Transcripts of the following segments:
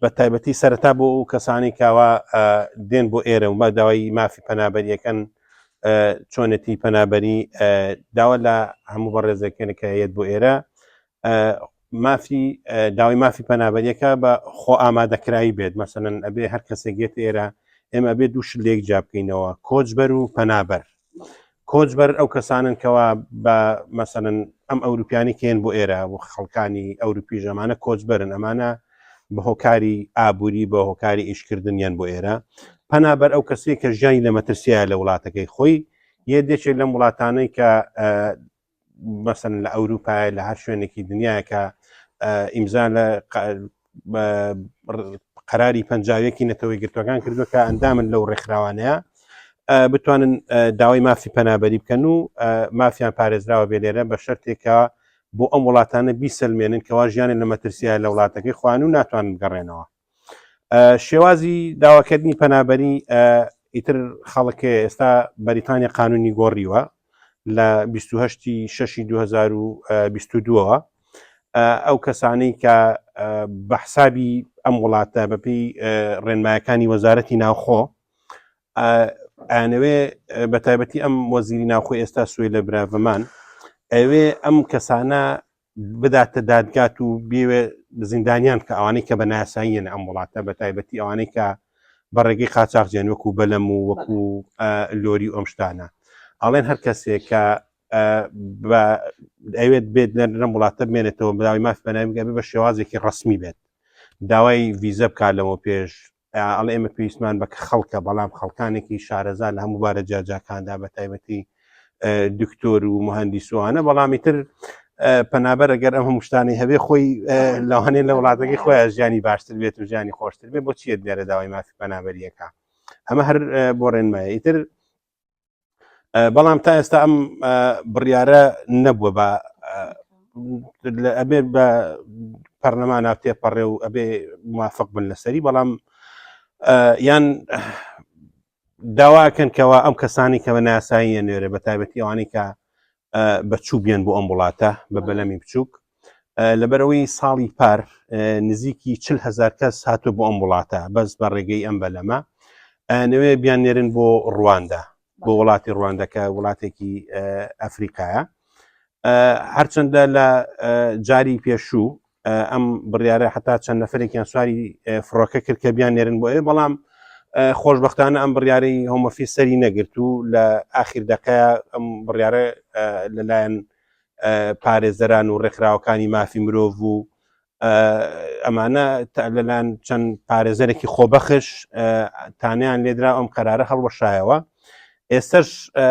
بە تایبەتی سەرەتا بۆ ئەو کەسانی کاوا دێن بۆ ئێرە و بە داوای مافی پەنابەریەکەن چۆنێتی پەنابەری داوا لە هەموو بەڕێزەکەن کە یەت بۆ ئێرە مافی داوای مافی پەنابەریەکە بە خۆ ئامادەکراوی بێت مەسەن ئەبێ هەر کەسێک یەت ئێرە ئێمە ئەبێ دوو شت لێک جیا بکەینەوە کۆچبەر و پەنابەر کۆچبەر ئەو کەسانن کەوا بە مەسەلەن ئەم ئەوروپیانی کێن بۆ ئێرە و خەڵکانی ئەوروپی ژەمانە کۆچبەرن ئەمانە بە هۆکاری ئابووری بە هۆکاری ئیشکردنیان بۆ ئێرە پەنابەر ئەو کەسێک کە ژیانی لە مەترسیە لە وڵاتەکەی خۆی یە دێکێک لەم وڵاتانەی کە مەسەن لە ئەوروپایە لە هەر شوێنێکی دنیاە کە ئیمزا لە قەراری پەنجاویەکی نەتەوەی گرتوەکان کردووە کە ئەندامن لەو ڕێکخراوانەیە بتوانن داوای مافی پەنابەری بکەن و مافیان پارێزراوە بێ لێرە بە شەرتێکە بۆ ئەم وڵاتانە بیسەلمێنن کەوا ژیانە لە مەترسیە لە وڵاتەکەی خوان و ناتوانن بگەڕێنەوە شێوازی داواکردنی پەنابەری ئیتر خەڵکێ ئێستا بەریتانیا قانونی گۆڕیوە لە 28 شەشی 2022ەوە ئەو کەسانەی کە بە حسابی ئەم وڵاتە بەپی ڕێنمایەکانی وەزارەتی ناوخۆ ئەیانەوێ بە تایبەتی ئەم وەزیری ناوخۆ ئێستا سوێ لە براڤمان ئەوێ ئەم کەسانە بداتە دادگات و بێوێ زیندانیان کە ئەوانەی کە بە ناساییەن ئەم وڵاتە بە تایبەتی ئەوانەی کە بە ڕێگەی قاچاخجیان وەکو بەلەم و وەکو لۆری و ئەم شتانە ئەڵێن هەر کەسێک کە ئەوێت بێت لەم وڵاتە بمێنێتەوە بەداوای ماف بەناوی بگە بە شێوازێکی ڕسمی بێت داوای ڤیزە بکات لەوە پێش ئەڵێ ئێمە پێویستمان بە خەڵکە بەڵام خەڵکانێکی شارەزا لە هەموو بارە جیاجاکاندا بە تایبەتی دکتۆر و مهندیسوانە بەڵامی تر پەنابەر ئەگەر ئەم هەموو شتانی هەبێ خۆی لەوانەیە لە وڵاتەکەی خۆیان ژیانی باشتر بێت و ژیانی خۆشتر بێت بۆ چیە لێرە داوای مافی پەنابەریەکە ئەمە هەر بۆ ڕێنمایە ئیتر بەڵام تا ئێستا ئەم بڕیارە نەبووە بە ئەبێ بە پەرلەمان تێپەڕێ و ئەبێ موافق بن لەسەری بەڵام یان داواکەن کەوا ئەم کەسانی کە بە ناساییە نوێرە بە تایبەتی ئەوانەی کە بە چوو بێن بۆ ئەم وڵاتە بە بەلەمی بچووک لەبەرەوەی ساڵی پار نزیکی 40 هزار کەس هاتوو بۆ ئەم وڵاتە بەس بە ڕێگەی ئەم بەلەمە نوێ بیان نێرن بۆ ڕواندا بۆ وڵاتی ڕواندەکە وڵاتێکی ئەفریقایە هەرچەندە لە جاری پێشوو ئەم بڕیارە حتا چەند نەفرێکیان سواری فڕۆکە کرد کە بیان نێرن بۆ ئێ بەڵام خۆشببختانە ئەم بڕیارەی Home Office سەری نەگرت و لە ئاخیر دەقەیە ئەم بڕیارە لەلایەن پارێزەران و ڕێکخراوەکانی مافی مرۆڤ و ئەمانە لەلایەن چەند پارێزەرێکی خۆبەخش تانیان لێدرا ئەم قەرارە هەڵوەشایەوە ئێستش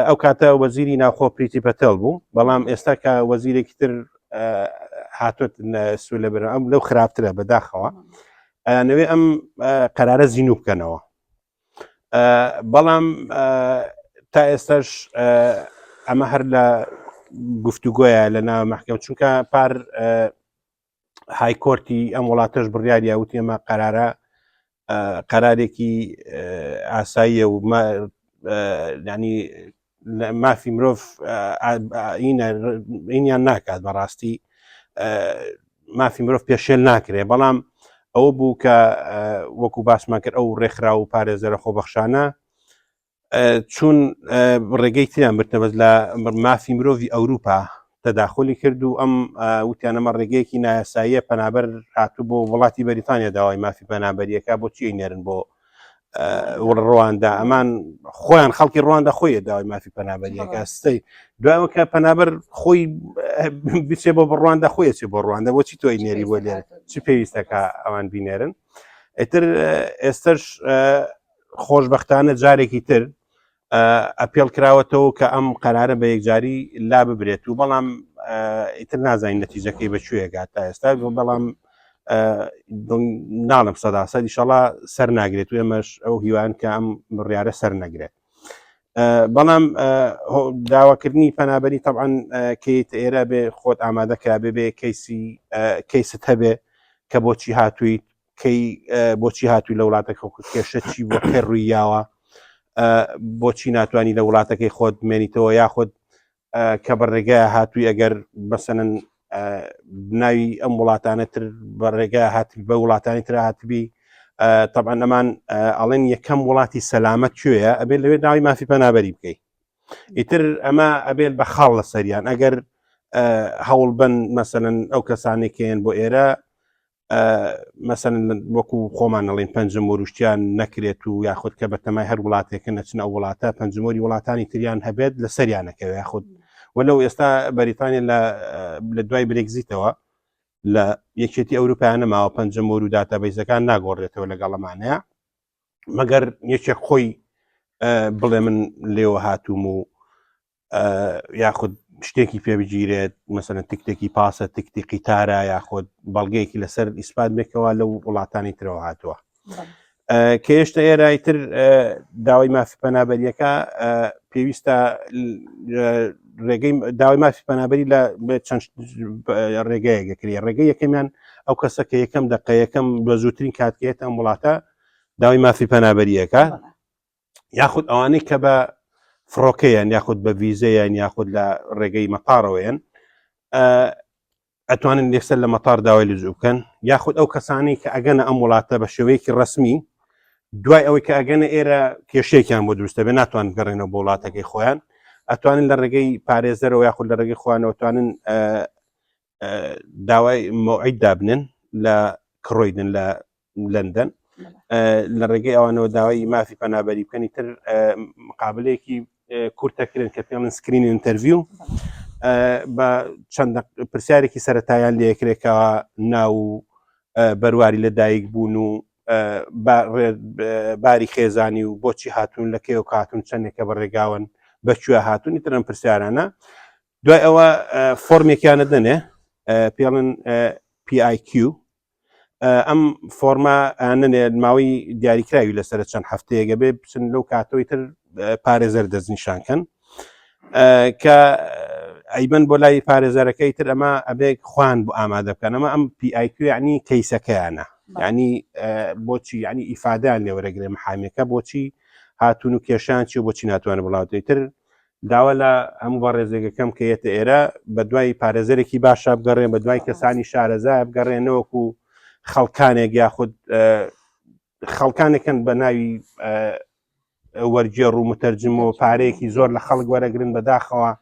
ئەو کاتە وەزیری ناوخۆ پریتی پەتێل بوو بەڵام ئێستا کە وەزیرێکی تر هاتوت سوو لە بەرە ئەم لەو خراپترە بەداخەوە ئەیانەوێ ئەم قەرارە زیینوو بکەنەوە بەڵام تا ئێستاش ئەمە هەر لە گفتوگۆیە لە ناو مەحکەم چونکە پار هایکۆرتی ئەم وڵاتەش بڕیاریە وتی ئەمە قەرارە قەرارێکی ئاساییە و ینی مافی مرۆڤ ئینیان ناکات بەڕاستی مافی مرۆڤ پێشێل ناکرێ بەڵام ئەوە بوو کە وەکو باسمان کرد ئەو ڕێکخرا و پارێزەرە خۆبەخشانە چون ڕێگەی تریان بردە بەس لە مافی مرۆڤی ئەوروپا تەداخلی کرد و ئەم وتیانەمە ڕێگەیەکی نایاساییە پەنابەر هاتوو بۆ وڵاتی بەریتانیا داوای مافی پەنابەریەکە بۆ چی نێرن بۆ ڕواندا ئەمان خۆیان خەڵکی ڕواندا خۆی داوای مافی پەنابەریەکە ستەی دوایەوە کە پەنابەر خۆی بچێ بۆ بڕواندا خۆی چێ بۆ ڕواندا بۆچی تۆی نێری بۆ لێر چ پێویستەکە ئەوان بینێرن ئیتر ئێستش خۆشبەختانە جارێکی تر ئەپێڵ کراوەتەوە کە ئەم قەرارە بە یەکجاری لا ببرێت و بەڵام ئیتر نازانین نەتیجەکەی بە کوێ گات تا ئێستا بەڵام ناڵم سەدا سەد ئیشەڵا سەر ناگرێت و ئێمەش ئەو هیوان کە ئەم بڕیارە سەر نەگرێت بەڵام داواکردنی پەنابەری طبعاان کەیت ئێرە بێ خۆت ئامادەکرا بێ بێ کەیسی کەیست هەبێ کە بۆچی هاتوویت کەی بۆچی هاتووی لە وڵاتەکە کێشە چی بۆ کە ڕووی یاوە بۆچی ناتوانانی لە وڵاتەکەی خۆت بمێنیتەوە یاخود کە بە ڕێگای هاتووی ئەگەر بەسەنن ناوی ئەم وڵاتانە تر بە ڕێگا هات بە وڵاتانی تر هاتبی طبعا ئەمان ئەڵێن یەکەم وڵاتی سەلامەت کوێیە ئەبێت لەوێ داوای مافی پەنابەری بکەیت ئیتر ئەمە ئەبێت بە خاڵ لەسەریان ئەگەر هەوڵ بن مەسەن ئەو کەسانێکیان بۆ ئێرە مەسەن وەکو خۆمان نەڵین پەنجەمۆروشتیان نەکرێت و یاخود کە بەتەمای هەر وڵاتێکە نەچن ئەو وڵاتە پەنجمۆری وڵاتانی تریان هەبێت لە سەریانەکەوێ یاخود وەلو ئێستا بەریتانیا لە لە دوای برێگزیتەوە لە یەکێتی ئەوروپا نەماوە پەنجەمۆر و داتابیزەکان ناگۆڕێتەوە لەگەڵەمانەیە مەگەر یەکێک خۆی بڵێ من لێوە هاتووم و یاخود شتێکی پێ بگیرێت مەسەن تکتێکی پاسە تکتی قیتارە یاخود بەڵگەیەکی لەسەر ئیسپات بێکەوە لەو وڵاتانی ترەوە هاتووە کە هێشتا ئێرای تر داوای مافی پەنابەریەکە پێویستە ڕێگەی داوای مافی پەنابەری لە چەند ڕێگەیەک دەکرێت ڕێگەی یەکەمیان ئەو کەسە کە یەکەم دقە یەکەم بە زووترین کاتکێت ئەم وڵاتە داوای مافی پەنابەریەکە یاخود ئەوانەی کە بە فڕۆکەیان یاخود بە ڤیزەیان یاخود لە ڕێگەی مەتارەوەیان ئەتوانن لێسەر لە مەتار داوای لجوو بکەن یاخود ئەو کەسانی کە ئەگەنە ئەم وڵاتە بە شێوەیەکی ڕسمی دوای ئەوەی کە ئەگەنە ئێرە کێشێکیان بۆ دروستە بێ ناتوان بگەڕێنەوە بۆ وڵاتەکەی خۆیان ئەتوانن لە ڕێگەی پارێزەرەوە یاخود لە ڕێگەی خۆیانەوە توانن داوای مەوعید دابنن لە کڕۆیدن لە لەندەن لە ڕێگەی ئەوانەوە داوای مافی پەنابەری بکەنی تر مقابلەیەکی کورتەکرێن کە پێڵن screen interview بە چەند پرسیارێکی سەتایان لەکرێکەوە ناو بەرواری لە دایک بوون و باری خێزانی و بۆچی هاتوون لە کێو کاتون چەندێکە بە ڕێگاون بەکوێ هاتوونی ترم پرسیارانە دوای ئەوە فۆرمێکیانە دەنێ پێڵن PIQ ئەم فۆرمە نەنێ ماوەی دیاریکراوی لەسەر چەند هەفتەیەگە بێ بچن لەو کاتەوەی تر پارێزەر دەستنیشانکەن کە ئەیبن بۆ لای پارێزەرەکەی تر ئەمە ئەبێ خوان بۆ ئامادە بکەن ئەمە ئەم PIQ ینی کەیسەکەیانە ینی بۆچی ینی ئیفادیان لێوەرەگرێ محامیەکە بۆچی هاتون و کێشان چی و بۆچی ناتوانێت بڵاوتەی تر داوا لە هەموو بەڕێزێکەکەم کە یەتە ئێرە بە دوای پارێزەرێکی باشە بگەڕێن بە دوای کەسانی شارەزا بگەڕێنەوەکو خەڵکانێک یاخود خەڵکانێکن بە ناوی وەرگێڕ و متەرجم و پارەیەکی زۆر لە خەڵک وەرەگرن بەداخەوە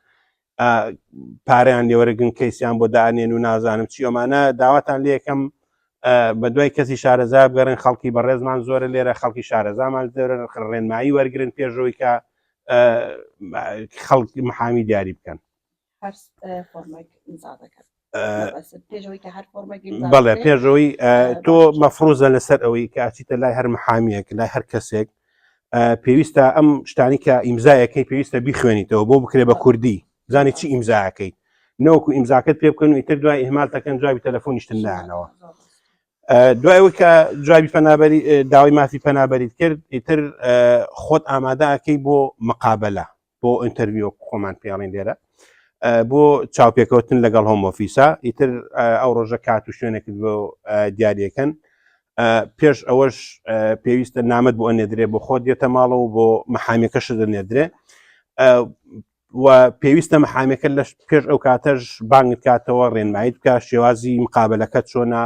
پارەیان لێوەرەگرن کەیسیان بۆ دانێن و نازانم چی ئەمانە داواتان لەکەم بە دوای کەسی شارەزا بگەڕێن خەڵکی بەڕێزمان زۆرە لێرە خەڵکی شارەزامان زۆرە ڕێنمایی وەرگن پێشەوەی کە خەڵک محامی دیاری بکەن بەڵێ پێشەوەی تۆ مەفروزە لەسەر ئەوەی کە ئەچیتە لای هەر محامیەک لای هەر کەسێک پێویستە ئەم شتانی کە ئیمزایەکەی پێویستە بیخوێنیتەوە بۆ بکرێ بە کوردی زانی چی ئیمزاکەی نەوەکو ئیمزاکەت پێ بکەن و ئیتر دوای ئیهمال دەکەن جوابی تەلەفۆنیشتن نانەوە دوای ئەوەی کە جوابی پەنابەری داوای مافی پەنابەریت کرد ئیتر خۆت ئامادەکەی بۆ مقابلە بۆ interview خۆمان پێڵین لێرە بۆ چاوپێکەوتن لەگەڵ Home Office ا ئیتر ئەو ڕۆژە کات و شوێنێکت بۆ دیارەکەن پێش ئەوەش پێویستە نامەت بۆ ئەنێدرێ بۆ خۆت دێتە ماڵەوە بۆ مەحامیەکەش دەنێدرێ و پێویستە محامێکە لە پێش ئەو کاتەش بانگت کاتەوە ڕێنماییت بکە شێوازی مقابلەکە چۆنە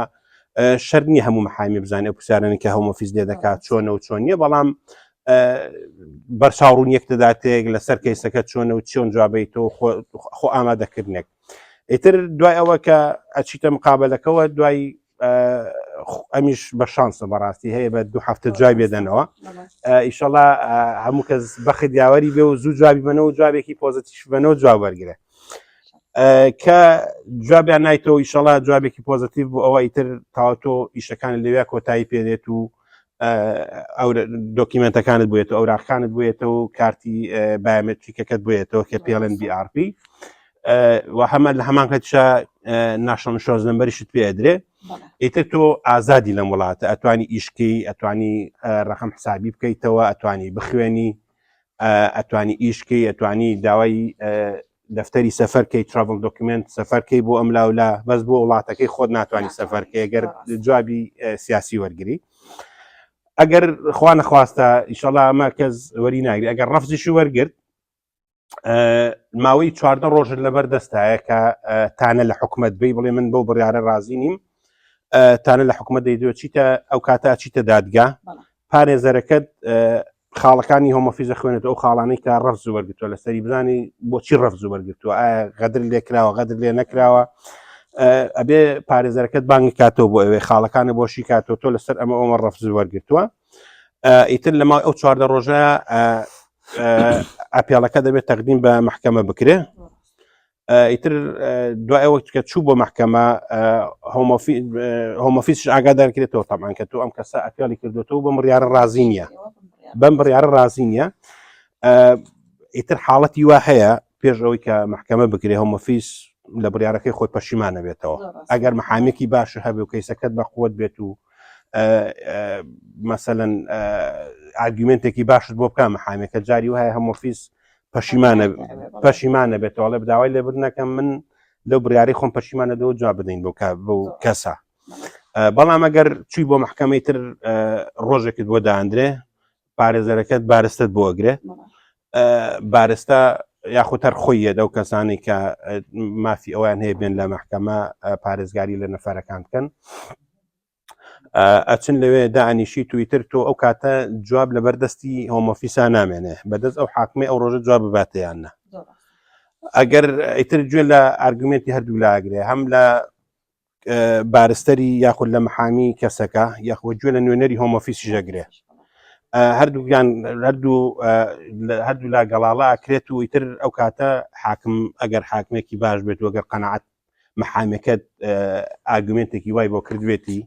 شەر نییە هەموو محامی بزانێت پرسیارانی کە Home Office لێ دەکات چۆنە و چۆن نییە بەڵام بەرچاوڕوون یەک دەداتێک لەسەر کەیسەکە چۆنە و چۆن جوابیت و خۆ ئامادەکردنێک ئیتر دوای ئەوە کە ئەچیتە مقابلەکەەوە دوای ئەمیش بە شانسە بەڕاستی هەیە بە دوو هەفتە جوابی بێدەنەوە ئیشەڵا هەموو کەس بەخت یاوەری بێ و زوو جوابی بنەوە جوابێکی positive بنەوە جواب وەرگرە کە جوابیان نایتەوە ئیشەڵا جوابێکی positive بۆ ئەوە ئیتر تاوتۆ ئیشەکان لەوێ کۆتایی پێدێت و ئەو document ەکانت بێتەوە ئەوراقەکانت بێتەوە و کارتی biometric ەکەت بێتەوە کە پێڵێن BRP و هەمە لە هەمان کاتیشا National Insurance number یشت پێ ئەدرێ ئیتر تۆ ئازادی لەم وڵاتە ئەتوانی ئیشکەی ئەتوانی ڕقم حسابی بکەیتەوە ئەتوانی بخوێنی ئەتوانی ئیشکەی ئەتوانی داوای دەفتەری سەفەرکەی travel document سەفەرکەی بۆ ئەم لاولا بەس بۆ وڵاتەکەی خۆت ناتوانانی سەفەرکەی گەر جوابی سیاسی وەرگری ئەگەر خوا نەخواستە ئیشەڵا ئەمە کەس وەری ناگری ئەگەر ڕەفزیشی وەرگرت. ماوەی 14 ڕۆژت لەبەر دەستایە کە تانە لە حکومت بی بڵێ من بەو بڕیارە ڕازی نیم تانە لە حکومت دەیدوە چیتە ئەو کاتە چیتە دادگا پارێزەرەکەت خاڵەکانی Home Office ە خوێنێت ئەو خاڵانەی کە ڕەفز وەرگتووە لەسەری بزانی بۆچی ڕەفز وەرگتووە ئایا غەدر لێکراوە غەدر لێ نەکراوە ئەبێ پارێزەرەکەت بانگی کاتەوە بۆ ئەوێ خاڵەکانە بۆشی کاتەوە تۆ لەسەر ئەمە ئەومە ڕەفز وەرگتووە ئیتر لە ماوەی ئەو 14 ڕۆژە appeal ەکە دەبێت تەقدیم بە محکەمە بکرێ ئیتر دوای ئەوە کە چوو بۆ محکەمە Home Office ئاگادار کرێتەوە تەمان کە تۆ ئەم کەسە appeal ی کردوێتەوە بەم بڕیارە ڕازی نییە بەم بڕیارە ڕازی نییە ئیتر حاڵەتی وا هەیە پێش ئەوەی کە محکەمە بکرێ Home Office لە بڕیارەکەی خۆی پەشیمانە بێتەوە ئەگەر محامێکی باش هەبێ و کەیسەکەت بە قوت بێت و مەسەلەن argument ێکی باشت بۆ بکە محامێکە جاری وایە Home Office پەشیمانە پەشیمانە بێتەوە ئەڵێ داوای لێبوردن نەکەم من لەو بڕیاری خۆم پەشیمانە دەوە جواب بدەین بۆ بۆ کەسە بەڵام ئەگەر چوی بۆ محکەمەی تر ڕۆژێکت بۆ داندرێ پارێزەرەکەت بارستت بۆ ئەگرێ بارستە یاخود هەر خۆی یە دەو کەسانی کە مافی ئەویان هەیە بێن لە محکەمە پارێزگاری لە نەفەرەکان بکەن ئەچن لەوێ دانیشی تویتر تۆ ئەو کاتە جواب لە بەردەستی Home Office ا نامێنێ بەدەست ئەو حاکمی ئەو ڕۆژە جواب بباتیان نە ئەگەر ئیتر گوێ لە argument ی هەردوو لاگرێ هەم لە barrister ی یاخود لە محامی کەسەکە یاخود گوێ لە نوێنەری Home Office یش ئەگرێ هەردوویان هەردوو هەردوو لا گەڵاڵە ئەکرێت و ئیتر ئەو کاتە حاکم ئەگەر حاکمێکی باش بێت وەگەر قەنەعەت محامەکەت argument ێکی وای بۆ کردوێتی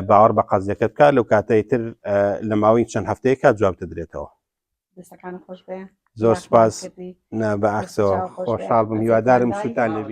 باوەڕ بە قەزیەکە بکات لەو کاتەی تر لە ماوەی چەند هەفتەیەکە جواب دەدرێتەوە دەستەکان خۆش بێ زۆر سپاس نا بە عەکسەوە خۆشحاڵ بم هیوادارم سووتان لێبی.